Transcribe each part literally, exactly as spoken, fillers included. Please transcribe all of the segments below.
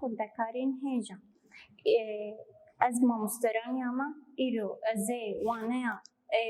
Xwendekarên hêja. Ê, ez mamoste Raniya me, îro ez ê waneya, ê,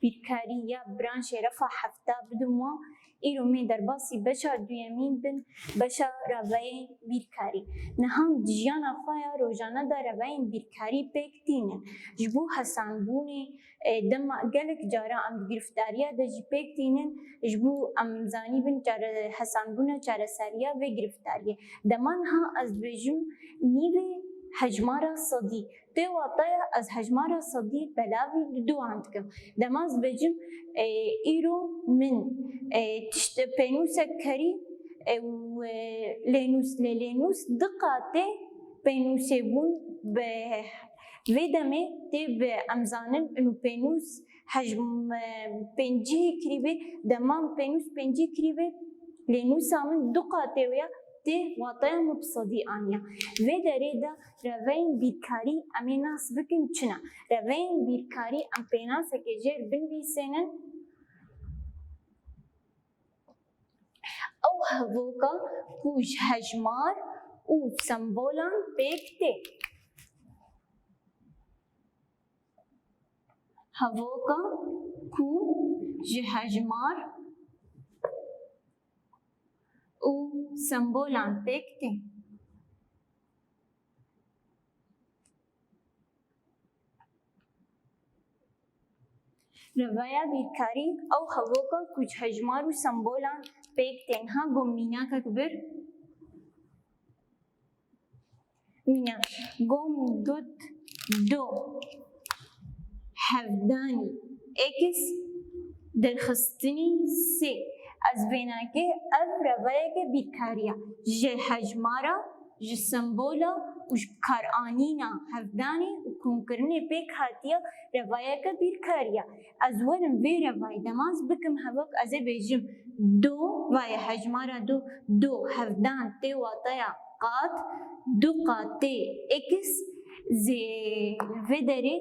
bîrkarî ya branşê refa hefta bidim wan. Îro me derbasî beşa duyemîn bin, beşa reveyên bîrkarî. Niha em di jiyana xwe ya rojane de reveyên bîrkarî pêk tînin. Ji bo hesanbûnê, e, dema gelek cara em di giriftariya de jî pêk tînin, ji bo em zanîbin çare-, hesanbûna çareseriya vê giriftariyê. Dema niha ez dibêjim nîvê hejmara sedî. Tê wataya ez hejmara sedî belavî li duan dikim. Dema ez dibêjim, e, îro min, e, tişt pênûsek kerî, e, û, e, lênûs, lê lênûs du qatê pênûsê bûn bi vê demê tê bi em zanin û pênûs hejm, e, pêncî kirî bê, dema pênûs pêncî kirî bê, lênûsa min du qatê wê ya tê wataya min bi sedî aniya. Vê derê de reveyên bîrkarî em ê nas bikin çi ne? Reveyên bîrkarî em pênasekê jêr binivîsênin. Ew hevoka ku ji hejmar û sembolan pêk tê. Hevoka ku ji hejmar û sembolan pêk tê. Reveya bîrkarî ew hevoka ku ji hejmar û sembolan pêk tê. Niha gom mînakek bir. Mînak. Gom got do. Hevdanî. X derxistinî sê. Ez vênakê ev reveyeke bîrkarî ye. Ji hejmara, ji sembola û ji bikaranîna hevdanê û komkirinê pêk hatiye revayeke bîrkarî ye. Ez werim vê revayê dema ez bikim hevok, ez ê bêjim do, vaye hejmara do, do hevdan tê wataya qat, du qatê x zê, vê derê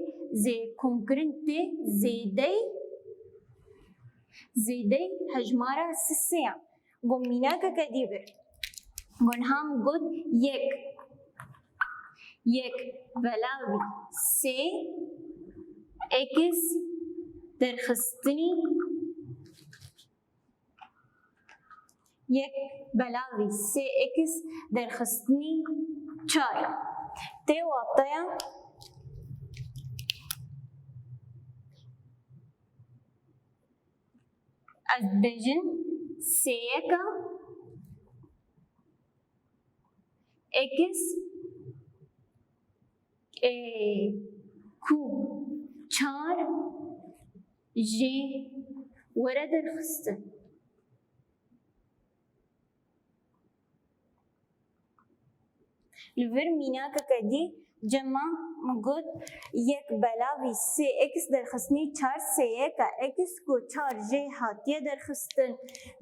zê komkirin tê zêdey, zêdey hejmara sisê ye. Got mînakeke dî bir. Got niha min got yek. Yek belavî sê x derxistinî, yek belavî sê x derxistinî çar. Tê wataya ez dibêjim sêyeka x, e, ku çar jê were derxistin. Li vir mînakeke dî cema min got yek belavî sê x derxistinî çar sêyeka x ku çar jê hatiye derxistin.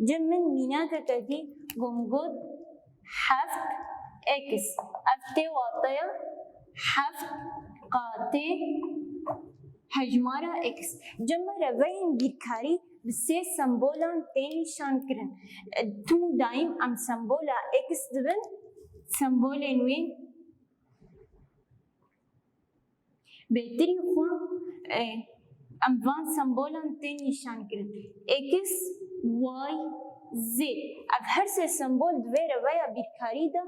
Cem min mînakeke dî got heft x. Ev tê wateya heft qatê hejmara x. Cem min reveyên bîrkarî bi sê sembolan tê nîşan kirin. Tim û daîm em sembola x dibin, sembolên wê bêtirî xwe, e, em van sembolan tê nîşan kirin. X, Y, Z. Ev her sê sembol di vê reveya bîrkarî de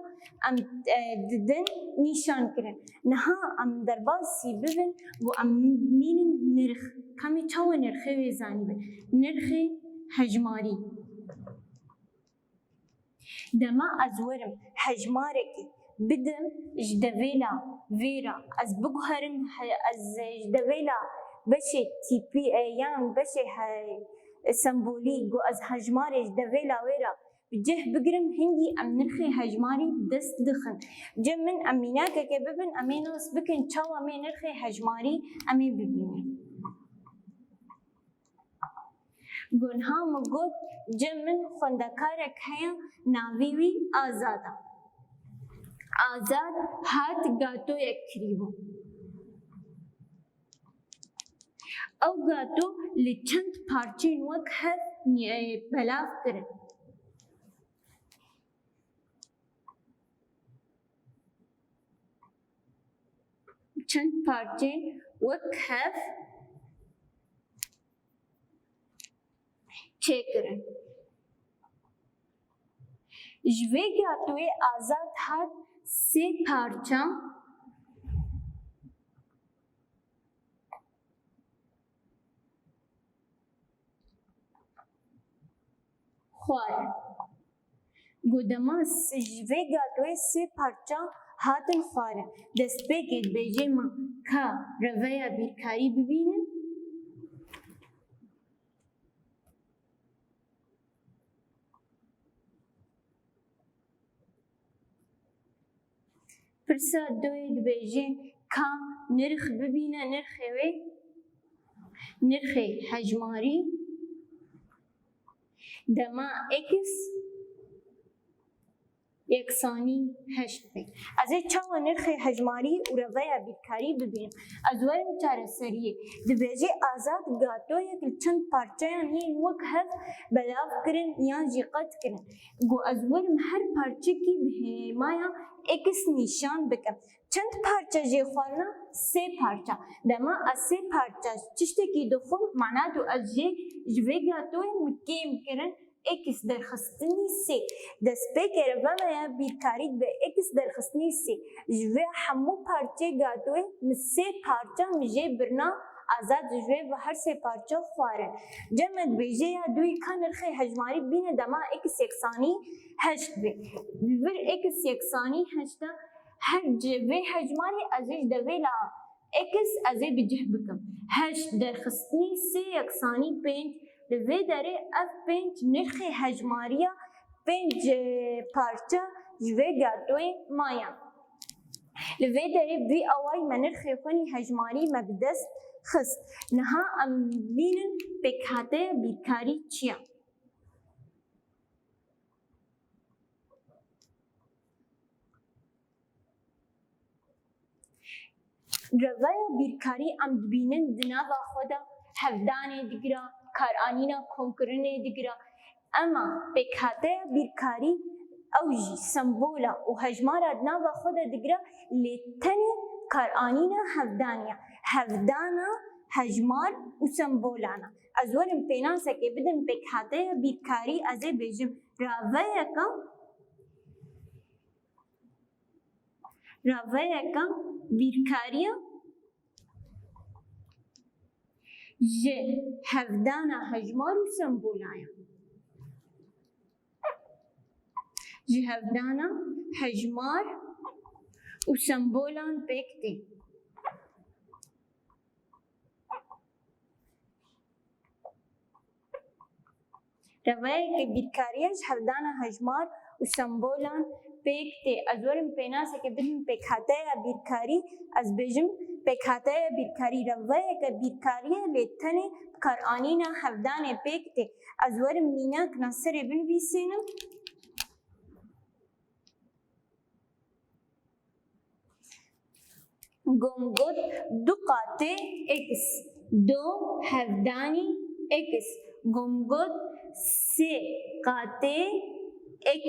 em, e, didin nîşan kirin. Niha em derbasî bibin ku em bimînin nirx. Ka em ê çawa nirxê wê zanîbin? Nirxê hejmarî. Dema ez werim hejmarekî bidim ji devêla vê re, ez biguherim he-, ez ji devêla beşê tîpî, e, yan beşê he-, sembolî ku ez hejmarê ji devêla wê re bi cih bigirim, hingî em nirxê hejmarî bi dest dixin. Cem min em mînakeke bibin, em ê nas bikin çawa em ê nirxê hejmarî em ê bibînin. Got niha min got, cem min xwendekarek heye, navê wî Azad e. Azad hat gatoyek kirîbû. Ew gato li çend parçeyên wek hev nî-, belav kirin. çend parçeyên wek hev çêkirin. Ji vê gatoyê Azad hat sê parça xwarin. Ku dema s-, ji vê gatoyê sê parça hatin xwarin. Destpêkê dibêje me ka reveya bîrkarî bibînin. Pirsa doyê dibêje ka nirx bibîne nirxê wê, nirxê hejmarî dema x yeksanî heşt be. Ez ê çawa nirxê hejmarî û reveya bîrkarî bibînim? Ez werim çareseriyê. Dibêje Azad gatoyek li çend parçeyan yên wek hev belav kirin yan jî qet kirin. Ku ez werim her parçekî bi hêmaya x nîşan bikim. Çend parçe jê xwarina? Sê parça. Dema ez sê parça tiştekî dixwim, mana tu ez jê ji vê gatoyê min kêm kirin, x derxistinî sê. Destpêkê reveya bîrkarî dibe x derxistinî sê. Ji vê hemû parçeyê gatoyê min sê parça min jê birna Azad ji vê ve her sê parça xwarin. Cem me dibêje ya duyî ka nirxê hejmarî bîne dema x yeksanî heşt be. Li vir x yeksanî heşt e, her ci vê hejmarê ez ê ji devê la x ez ê bi cih bikim. Heşt derxistinî sê yeksanî pênc, li vê derê ev pênc nirxê hejmariya pênc, e, parça ji vê gatoyê maye. Li vê derê vî awayî me nirxê xwe nî hejmarî me bi dest xist. Niha em bînin pêkhateya bîrkarî çi ye? Reveya bîrkarî em dibînin di nava xwe de hevdanê digira, karanîna komkirinê digira. Ema pêkhateya bîrkarî ew jî sembola û hejmara di nava xwe de digira, lê tenê karanîna hevdaniya, hevdana hejmar û sembolan e. Ez werim pênasekê bidim pêkhateya bîrkarî, ez ê bêjim raveyeke Raveyeke bîrkariya ji hevdana hejmar û sembolan ye. Ji hevdana hejmar û sembolan pêk tê. Reveyeke bîrkariya ji hevdana hejmar û sembolan pêk tê. Ez werim pênaseke bidim pêkhateya bîrkarî, ez bêjim pêkhateya bîrkarî reveyeke bîrkariya lê tenê bikaranîna hevdanê pêk tê. Ez werim mînak naserê binivîsînim. Gom got du qatê x, du hevdanî x. Gom got sê qatê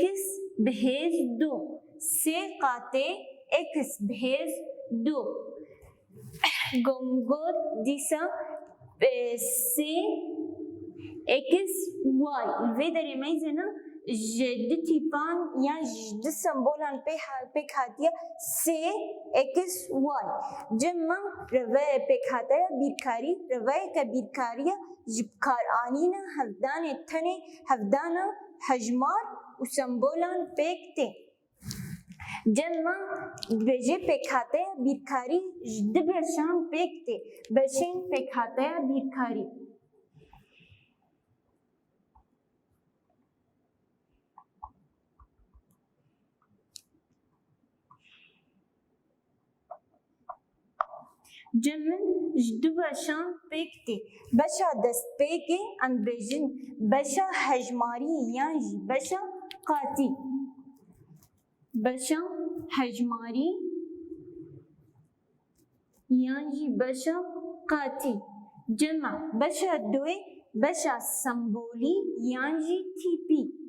x bi hêz du. Sê qatê x bi hêz du. Gom got dîsa, e, sê x y. Li vê derê meyzêna ji du tîpan yan ji du sembolan pê ha-, pêk hatiye sê x y. Cem me reveye pêkhateya bîrkarî, reveyeke bîrkariya ji bikaranîna hevdanê tenê hevdana hejmar û sembolan pêk tê. Cem me dibêje pêkhateya bîrkarî ji du beşan pêk tê. Beşên pêkhateya bîrkarî. Cem min ji du beşan pêk tê. Beşa destpêkê em dibêjin beşa hejmarî yan jî beşa qatî. Beşa hejmarî yan jî beşa qatî. Cem me beşa duê beşa sembolî yan jî tîpî.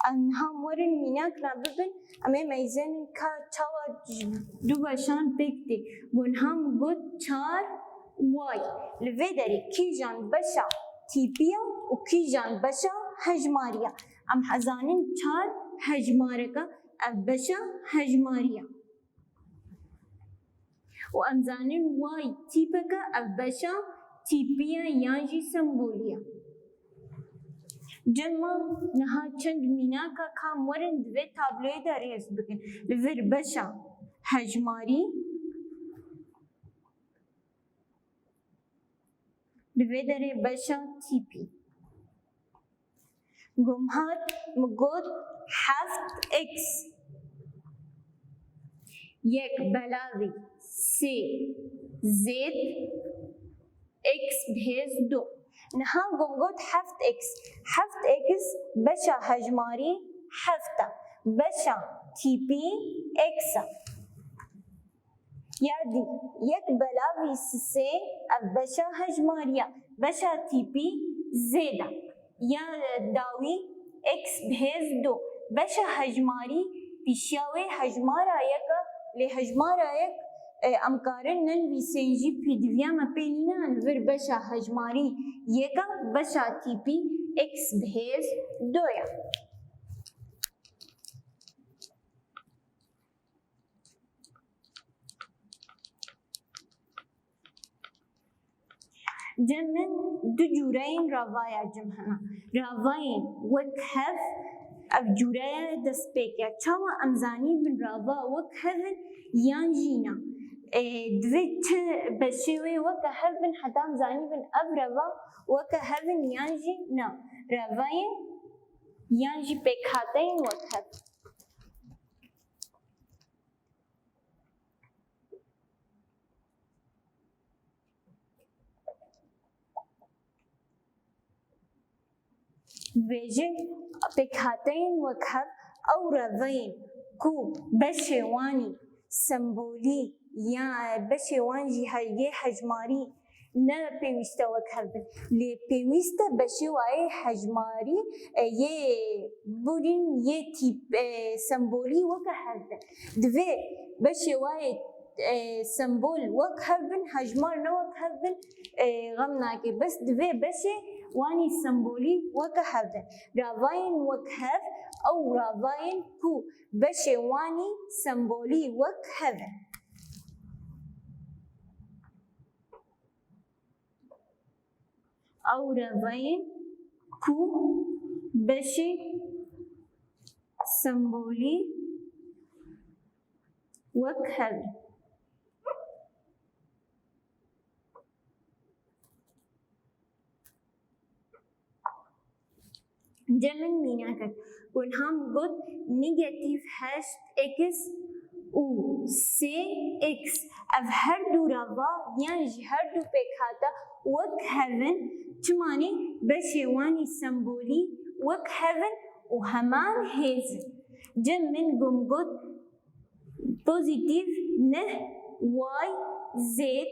Em niha em werin mînak re bibin, em ê meyzênin ka çawa ji du beşan pêk tê. Got niha min got çar Y. Li vê derê kîjan beşa tîpî ya û kîjan beşa hejmarî ya? Em hezanin çar hejmarek e, ev beşa hejmarî ya. Û em zanin Y tîpek e, ev beşa tîpî ye yan jî sembolî ye. Cem me niha çend mînaka ka em werin di vê tabloyê de rêz bikin. Li vir beşa hejmarî, li vê derê beşa tîpî. Got niha min got heft X. Yek belavî sê zêd X bi hêz du. Niha got niha min got heft X. Heft X beşa hejmarî heft e. Beşa tîpî X e. Ya dî, yek belavî sisê, ev beşa hejmarî ya, beşa tîpî zêd e. Ya dawî, X bi hêz du, beşa hejmarî pîşiya wê hejmara yek e, lê hejmara yek, e, em karin nenivîsên jî pêdiviya me pê nîne, li vir beşa hejmarî yek e, beşa tîpî X bi hêz du ye. Cem min du cûreyên ravaya cem hene. Ravayên wek hev, ev cûreya destpêk e. Çawa em zanîbin rava wek hev in yan jî na? Ê, divê çi beşê wê weke hev bin heta em zanîbin ev rava weke hev in yan jî na? Ravayên yan jî pêkhateyên wek hev. Dibêje, pêkhateyên wek hev ew reveyên ku beşê wan î sembolî ya beşê wan jî he-, yê hejmarî ne pêwîst e wek hev bin. Lê pêwîst e beşê wa yê hejmarî, e, yê borîn, yê tîp, e, sembolî weke hev bin. Divê beşê wa yê, e, sembol wek hev bin, hejmar ne wek hev bin, e, xem nake. Bes divê beşê wan î sembolî weke hev bin. Ravayên wek hev, ew ravayên ku beşê wan î sembolî wek hev in. Ew reveyên ku beşê sembolî wek hev in. Cem min mînakek. Got niha min got negatîf heşt x û sê x. Ev her du rava yan jî her du pêkhate wek hev in, çima nî beşê wan î sembolî wek hev in û heman hêz in. Cem min got pozîtîf neh y zêd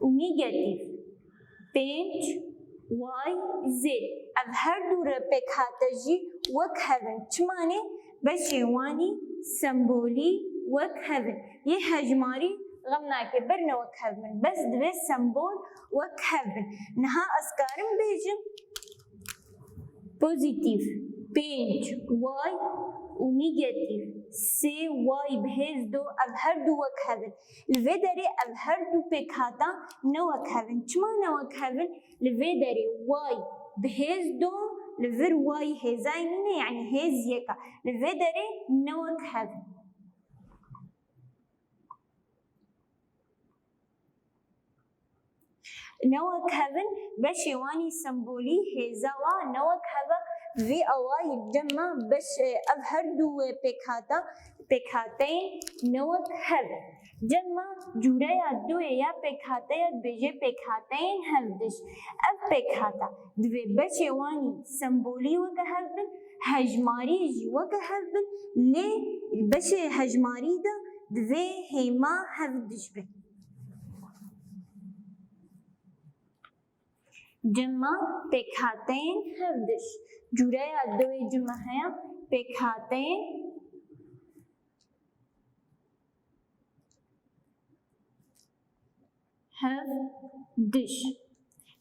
û negatîf pênc y zêd. Ev her du re pêkhate jî wek hev in. Çima nê? Beşê wan î sembolî wek hev in. Yê hejmarî xem nake, ber ne wek hev bin. Bes divê sembol wek hev bin. Niha ez karim bêjim, pozîtîf pênc y û negatîf sê y bi hêz do, ev her du wek hev in. Li vê derê ev her du pêkhata ne wek hev in. Çima ne wek hev in? Li vê derê y bi hêz do, li vir y hêzayê nîne, yanî hêz yek e. Li vê derê ne wek hev in. Ne wek hev in, beşê wan î sembolî hêza wa ne wek hev e, vî awayî cem me beş, e, ev her du, e, pêkhata, pêkhateyên ne wek hev in. Cem me cûreya duyê ya pêkhateya dibêje pêkhateyên hevdiş. Ev pêkhata divê beşê wan î sembolî weke hev bin, hejmarî jî weke hev bin, lê beşê hejmarî de divê hêma hevdiş bin. Cema pêkhateyên hevdij. Cûreya duyê cema heye, pêkhateyên hevdij.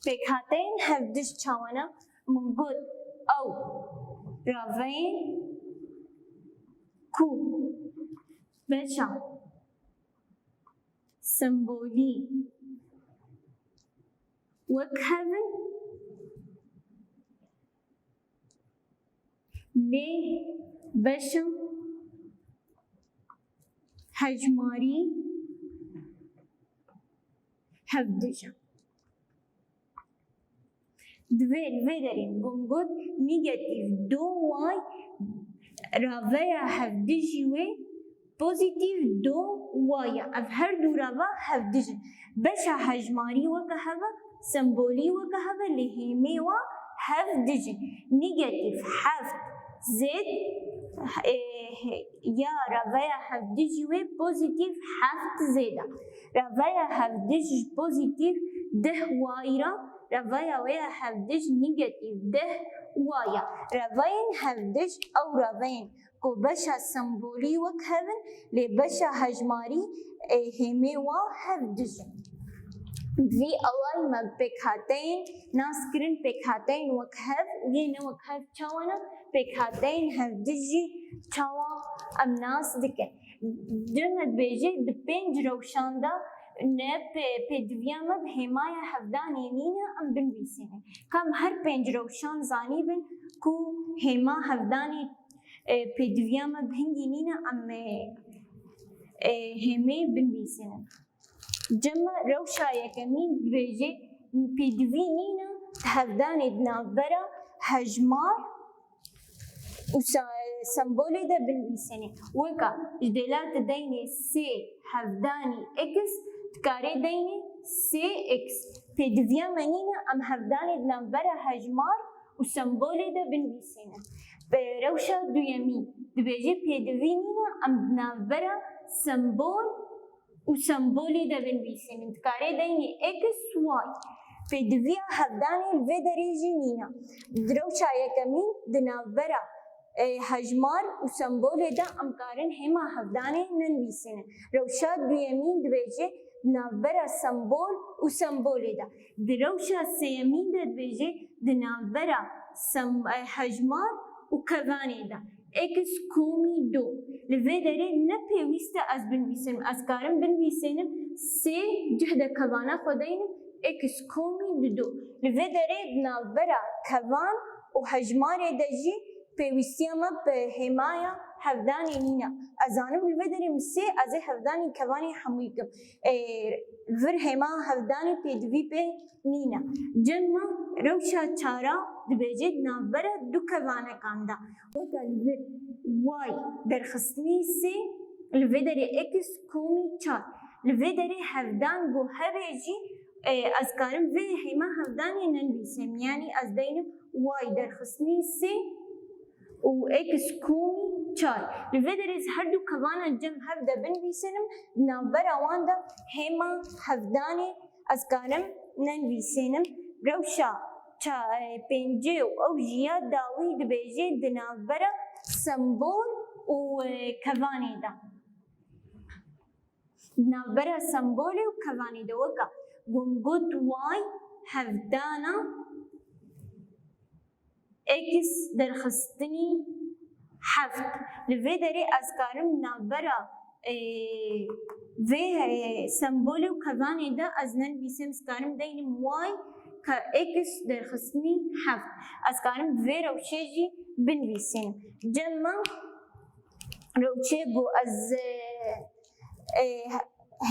Pêkhateyên hevdij çawa ne? Min got ew raveyên ku beşa sembolî wek hev in, lê beşa hejmarî hevdij e. Divê li vê derê min got negative do y, raveya hevdijî wê pozîtîf do y e. Ev her du rava hevdij in. Beşa hejmarî weke hev e, sembolî weke hev e, lê hêmê wa hevdij in. Negative heft zêd, e, he-, ya raveya hevdijî wê pozîtîf heft zêd e. Raveya hevdij ji pozîtîf deh y re, raveya wê ya hevdij negative deh y e. Raveyên hevdij ew raveyên ku beşa sembolî wek hev in, lê beşa hejmarî, e, hêmê wa hevdij in. Vî awayî me bi pêkhateyên nas kirin, pêkhateyên wek hev û yê ne wek hev çawa ne, pêkhateyên hevdijî çawa em nas dikin. Cem dibêje di pênc rewşan de ne pê-, pêdiviya me bi hêmaya hevdanê nîne, em binivîsînin. Ka em her pênc rewşan zanîbin ku hêma hevdanê, e, pêdiviya me bi hingî nîne, em, e, e, hêmê binivîsînin. Cem rewşa yekemîn dibêje pêdivî nîne di hevdanê di navbera hejmar û se-, sembolê de binivîsînê. Weka ji dêla tu deynê sê hevdanî x, dikarê deynê sê x. Pêdiviya me nîne em hevdanê di navbera hejmar û sembolê de binivîsînin. Bi rewşa duyemîn dibêje pêdivî nîne em di navbera sembol û sembolê de binivîsînin. Dikarê deynê x, y. Pêdiviya hevdanê li vê derê jî nîne. Di rewşa yekemîn di navbera, e, hejmar û sembolê de em karin hêma hevdanê nenivîsînin. Rewşa duyemîn dibêje di navbera sembol û sembolê de. Di rewşa sêyemîn de dibêje di navbera sem-, e, hejmar û kevanê de. X komî du. Li vê derê ne pêwîst e ez binivîsim. Ez karim binivîsênim sê cih de kevana xwe deynim x komî du. Li vê derê di navbera kevan û hejmarê de jî pêwîstiya me bi hêmaya hevdanê nîne. Ez zanim li vê derê min sê, ez ê hevdanên kevanê hemû kim. Ê, vir hêma hevdanê pêdivî pê nîne. Cem me rewşa çara dibêje di navbera du kevanekan de. Weke li vir y derxistinî sê, li vê derê x komî çar. Li vê derê hevdan ku hebe jî, e, ez karim vê hêma hevdanê nenivîsim. Yanî ez deynim y derxistinî sê û x komî çar. Li vê derê ez her du kevana cem hev de binivîsînim, di navbera wan de hêma hevdanê ez karim nenivîsênim. Rewşa ça-, e, pêncê û ew jî ya dawî dibêje di navbera sembol û, e, kevanê de. Di navbera sembolê û kevanê de weka ku min got y hevdana x derxistinî heft. Li vê derê ez karim navbera, e, vê, e, sembolê û kevanê de ez nenivîsim, ez karim deynim y ke x derxistinî heft. Ez karim bi vê rewşê jî binivîsim. Cem me rewşê ku ez, e, e,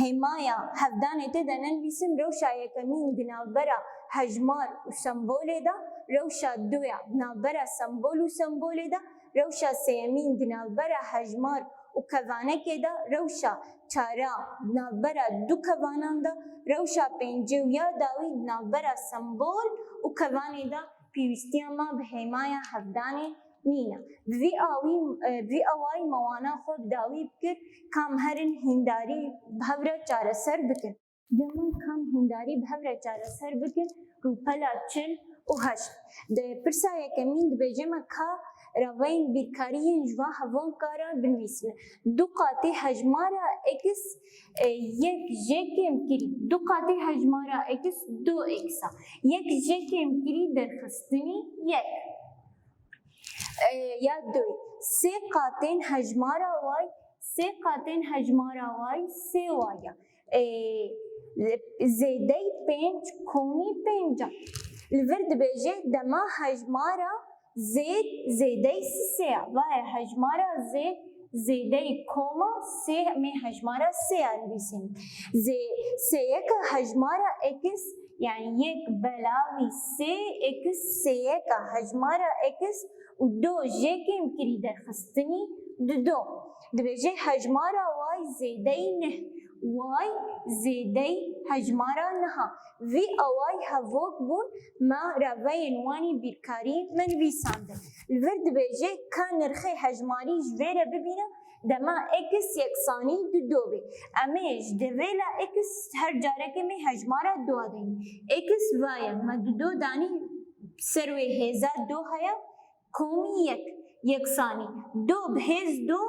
hêmaya hevdanê tê de nenivîsim, rewşa yekemîn di navbera hejmar û sembolê de, rewşa duya di navbera sembol û sembolê de, rewşa sêyemîn di navbera hejmar û kevanekê de, rewşa çara di navbera du kevanan de, rewşa pêncê û ya dawî di navbera sembol û kevanê de pêwîstiya me bi hêmaya hevdanê nîne. Bi vî awî, e, bi vî awayî me wana xwe bi dawî bikir, kam herin hîndarî bi hev re çareser bikin. Cem me kam hîndarî bi hev re çareser bikin, Pela çil û heşt. Di pirsa yekemîn dibêje me ka reveyên bîrkarî yên ji van hevoka re binivîsîne. Du qatê hejmara x, e, yek jê kêmkirî. Du qatê hejmara x du x a. Yek jê kêmkirî derxistinî yek. E, ya du. Sê qatên hejmara y, sê qatên hejmara y sê y e. E, zêdeyî pênc komî pênc e. Li vir dibêje dema hejmara zêd zêdeyî sê ya. Vaye hejmara zêd zêdeyî koma sê, em ê hejmara sê ya nivîsînin. Zê sêyeka hejmara x, yanî yek belavî sê x sêyeka hejmara x û du jê kêmkirî derxistinî didu. Dibêje hejmara y zêdeyî neh, y zêdeyî hejmara neh a. Vî awayî hevok bûn, me reveyên wan ê bîrkarî me nivîsandin. Li vir dibêje ka nirxê hejmarî ji vê re bibîne, dema x yeksanî didu bê. Em ê ji devêla x her carekê me hejmara du a deynin. X vaye me didu danî ser wê hêza du heye, komî yek yeksanî du bi hêz du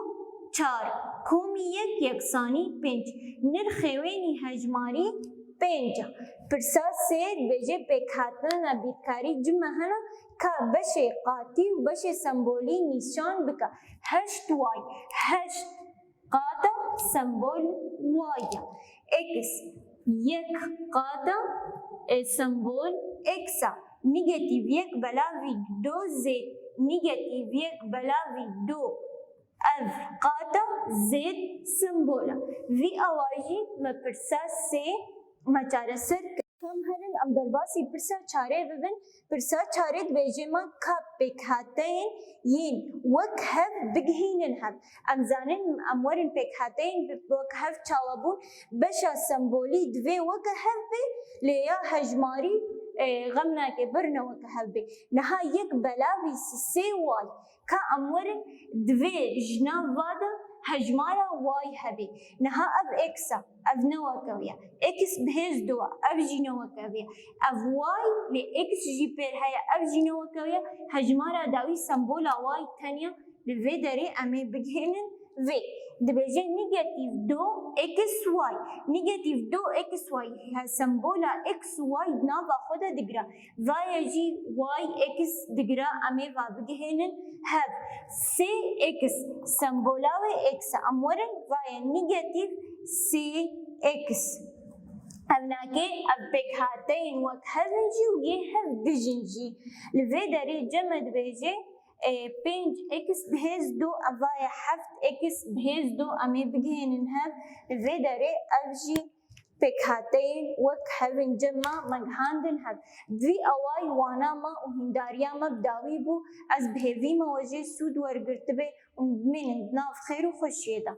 çar, komî yek yeksanî pênc. Nirxê wênî hejmarî pênc e. Pirsa sê dibêje pêkhatina bîrkarî cime hene ka beşê qatî û beşê sembolî nîşan bike. Heşt y, heşt qata sembol y e. X, yek qata, e, sembol x e. Negatîf yek belavî du zêd, negatîf yek belavî du. Ev qata zêd sembol e. Vî awayî jî me pirsa sê me çareser kir. Kam herin em derbasî pirsa çarê bibin. Pirsa çarê dibêje me ka pêkhateyên yên wek hev bigihînin hev. Em zanin em werin pêkhateyên bi-, wek hev çawa bûn. Beşa sembolî divê weke hev bê, lê ya hejmarî, e, xem nake, birine weke hev bê. Niha yek belavî sê y, ka em werin divê ji nav va de hejmara y hebê. Niha ev x e, ev ne weke wê ye. X bi hêz du e, ev jî ne weke wê ye. Ev y, lê x jî pêr heye, ev jî ne weke wê ye. Hejmara dawî sembola y tenya, li vê derê em ê bigihênin vê. Dibêje negatîf du x y. Negatîf du x y, he, sembola x y di nava xwe de digire. Vaye jî y x digire, em ê va bigihênin hev. Sê x, sembola wê x e. Em werin, vaye negatîf sê x. Ev nake, ev pêkhateyên wek hev in jî û yê hev dijin jî. Li vê derê cem e dibêje, e, pênc x bi hêz du, ev vaye heft x bi hêz du, em ê bigihênin hev. Li vê derê ev jî pêkhateyên wek hev in cem me, me gihandin hev. Vî awayî wana me û hîndariya me bi dawî bû. Ez bi hêvî me we jê sûd wergirtibe û bimînin di nav xêr û xweşiyê de.